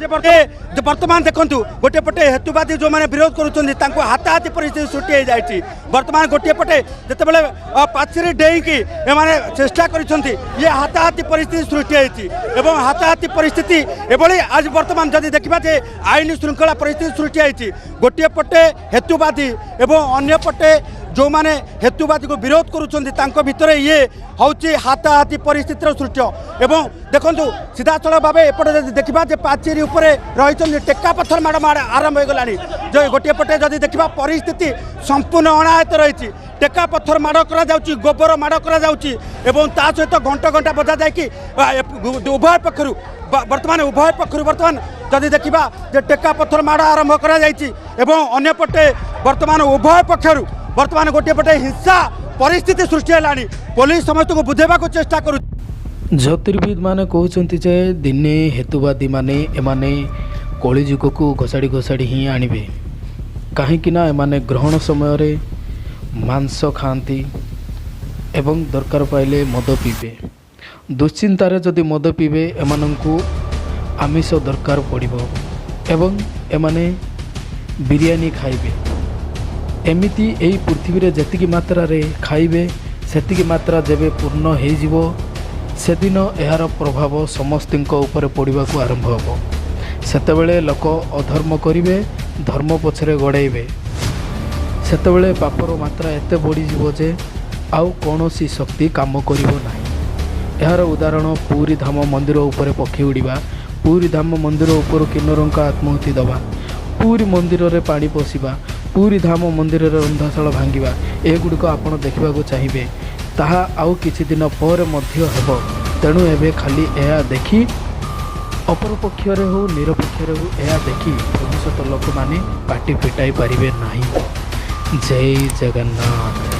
ଯେ ବର୍ତ୍ତମାନ ଦେଖନ୍ତୁ, ଗୋଟିଏ ପଟେ ହେତୁବାଦୀ ଯେଉଁମାନେ ବିରୋଧ କରୁଛନ୍ତି, ତାଙ୍କୁ ହାତାହାତି ପରିସ୍ଥିତି ସୃଷ୍ଟି ହେଇଯାଇଛି। ବର୍ତ୍ତମାନ ଗୋଟିଏ ପଟେ ଯେତେବେଳେ ପାଚେରୀ ଡେଇଁକି ଏମାନେ ଚେଷ୍ଟା କରିଛନ୍ତି, ଇଏ ହାତାହାତି ପରିସ୍ଥିତି ସୃଷ୍ଟି ହେଇଛି ଏବଂ ହାତାହାତି ପରିସ୍ଥିତି ଏଭଳି ଆଜି ବର୍ତ୍ତମାନ ଯଦି ଦେଖିବା ଯେ ଆଇନ ଶୃଙ୍ଖଳା ପରିସ୍ଥିତି ସୃଷ୍ଟି ହେଇଛି। ଗୋଟିଏ ପଟେ ହେତୁବାଦୀ ଏବଂ ଅନ୍ୟ ପଟେ ଯେଉଁମାନେ ହେତୁବାଦୀକୁ ବିରୋଧ କରୁଛନ୍ତି, ତାଙ୍କ ଭିତରେ ଇଏ ହେଉଛି ହାତାହାତି ପରିସ୍ଥିତିର ସୃଷ୍ଟି। ଏବଂ ଦେଖନ୍ତୁ, ସିଧାସଳଖ ଭାବେ ଏପଟେ ଯଦି ଦେଖିବା ଯେ ପାଚେରୀ ଉପରେ ରହିଛନ୍ତି, ଟେକା ପଥର ମାଡ଼ ମାଡ଼ ଆରମ୍ଭ ହୋଇଗଲାଣି। ଯେ ଗୋଟିଏ ପଟେ ଯଦି ଦେଖିବା, ପରିସ୍ଥିତି ସମ୍ପୂର୍ଣ୍ଣ ଅଣାୟତ୍ତ ରହିଛି। ଟେକା ପଥର ମାଡ଼ କରାଯାଉଛି, ଗୋବର ମାଡ଼ କରାଯାଉଛି ଏବଂ ତା ସହିତ ଘଣ୍ଟ ଘଣ୍ଟା ବଜା ଯାଇକି ଉଭୟ ପକ୍ଷରୁ ବର୍ତ୍ତମାନ ଉଭୟ ପକ୍ଷରୁ ବର୍ତ୍ତମାନ ଯଦି ଦେଖିବା ଯେ ଟେକା ପଥର ମାଡ଼ ଆରମ୍ଭ କରାଯାଇଛି ଏବଂ ଅନ୍ୟପଟେ ବର୍ତ୍ତମାନ ଉଭୟ ପକ୍ଷରୁ ବର୍ତ୍ତମାନ ଗୋଟିଏ ପଟେ ହିଂସା ପରିସ୍ଥିତି ସୃଷ୍ଟି ହେଲାଣି। ପୋଲିସ ସମସ୍ତଙ୍କୁ ବୁଝେଇବାକୁ ଚେଷ୍ଟା କରୁଛି। ଜ୍ୟୋତିର୍ବିଦ ମାନେ କହୁଛନ୍ତି ଯେ ଦିନେ ହେତୁବାଦୀମାନେ ଏମାନେ କଳିଯୁଗକୁ ଘୋଷାଡ଼ି ଘୋଷାଡ଼ି ହିଁ ଆଣିବେ, କାହିଁକି ନା ଏମାନେ ଗ୍ରହଣ ସମୟରେ ମାଂସ ଖାଆନ୍ତି ଏବଂ ଦରକାର ପାଇଲେ ମଦ ପିଇବେ। ଦୁଶ୍ଚିନ୍ତାରେ ଯଦି ମଦ ପିଇବେ, ଏମାନଙ୍କୁ ଆମିଷ ଦରକାର ପଡ଼ିବ ଏବଂ ଏମାନେ ବିରିୟାନୀ ଖାଇବେ। ଏମିତି ଏଇ ପୃଥିବୀରେ ଯେତିକି ମାତ୍ରାରେ ଖାଇବେ, ସେତିକି ମାତ୍ରା ଯେବେ ପୂର୍ଣ୍ଣ ହେଇଯିବ, ସେଦିନ ଏହାର ପ୍ରଭାବ ସମସ୍ତଙ୍କ ଉପରେ ପଡ଼ିବାକୁ ଆରମ୍ଭ ହେବ। ସେତେବେଳେ ଲୋକ ଅଧର୍ମ କରିବେ, ଧର୍ମ ପଛରେ ଗୋଡ଼େଇବେ। ସେତେବେଳେ ପାପର ମାତ୍ରା ଏତେ ବଢ଼ିଯିବ ଯେ ଆଉ କୌଣସି ଶକ୍ତି କାମ କରିବ ନାହିଁ। ଏହାର ଉଦାହରଣ ପୁରୀ ଧାମ ମନ୍ଦିର ଉପରେ ପକ୍ଷୀ ଉଡ଼ିବା, ପୁରୀ ଧାମ ମନ୍ଦିର ଉପରୁ କିନ୍ନରଙ୍କ ଆତ୍ମାହୁତି ଦେବା, ପୁରୀ ମନ୍ଦିରରେ ପାଣି ପଶିବା, ପୁରୀ ଧାମ ମନ୍ଦିରରେ ରନ୍ଧାଶାଳ ଭାଙ୍ଗିବା। ଏଗୁଡ଼ିକ ଆପଣ ଦେଖିବାକୁ ଚାହିଁବେ, ତାହା ଆଉ କିଛି ଦିନ ପରେ ମଧ୍ୟ ହେବ। ତେଣୁ ଏବେ ଖାଲି ଏହା ଦେଖି, ଅପରପକ୍ଷରେ ହେଉ, ନିରପେକ୍ଷରେ ହେଉ, ଏହା ଦେଖି ଭବିଷ୍ୟତ ଲୋକମାନେ ପାଟି ଫିଟାଇ ପାରିବେ ନାହିଁ। ଜୟ ଜଗନ୍ନାଥ।